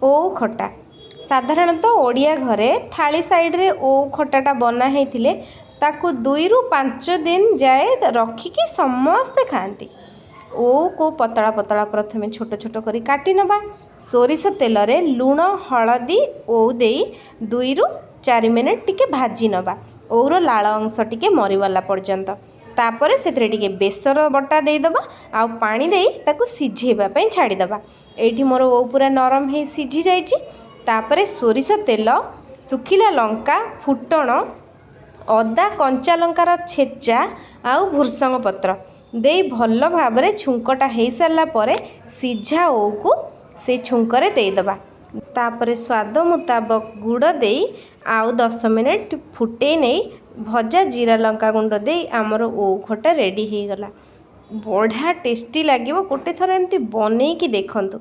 ଓଉ ଖଟା। ସାଧାରଣତଃ ଓଡ଼ିଆ ଘରେ ଥାଳି ସାଇଡ଼ରେ ଓଉ ଖଟାଟା ବନା ହେଇଥିଲେ ତାକୁ 2ରୁ 5 ଦିନ ଯାଏ ରଖିକି ସମସ୍ତେ ଖାଆନ୍ତି। ଓଉକୁ ପତଳା ପତଳା ପ୍ରଥମେ ଛୋଟ ଛୋଟ କରି କାଟି ନେବା। ସୋରିଷ ତେଲରେ ଲୁଣ, ହଳଦୀ, ଓଉ ଦେଇ 2ରୁ 4 ମିନିଟ୍ ଟିକେ ଭାଜି ନେବା, ଓଉର ଲାଳ ଅଂଶ ଟିକେ ମରିଗଲା ପର୍ଯ୍ୟନ୍ତ। ତାପରେ ସେଥିରେ ଟିକେ ବେସର ବଟା ଦେଇଦେବା ଆଉ ପାଣି ଦେଇ ତାକୁ ସିଝେଇବା ପାଇଁ ଛାଡ଼ିଦେବା। ଏଇଠି ମୋର ଓଉ ପୁରା ନରମ ହେଇ ସିଝି ଯାଇଛି। ତାପରେ ସୋରିଷ ତେଲ, ଶୁଖିଲା ଲଙ୍କା ଫୁଟଣ, ଅଦା କଞ୍ଚା ଲଙ୍କାର ଛେଚା ଆଉ ଭୃସଙ୍ଗ ପତ୍ର ଦେଇ ଭଲ ଭାବରେ ଛୁଙ୍କଟା ହେଇସାରିଲା ପରେ ସିଝା ଓଉକୁ ସେଇ ଛୁଙ୍କରେ ଦେଇଦେବା। ତାପରେ ସ୍ୱାଦ ମୁତାବକ ଗୁଡ଼ ଦେଇ ଆଉ 10 ମିନିଟ୍ ଫୁଟେଇ ନେଇ ଭଜା ଜିରା ଲଙ୍କା ଗୁଣ୍ଡ ଦେଇ ଆମର ଓଉ ଖଟା ରେଡ଼ି ହେଇଗଲା। ବଢ଼ିଆ ଟେଷ୍ଟି ଲାଗିବ। ଗୋଟେ ଥର ଏମିତି ବନେଇକି ଦେଖନ୍ତୁ।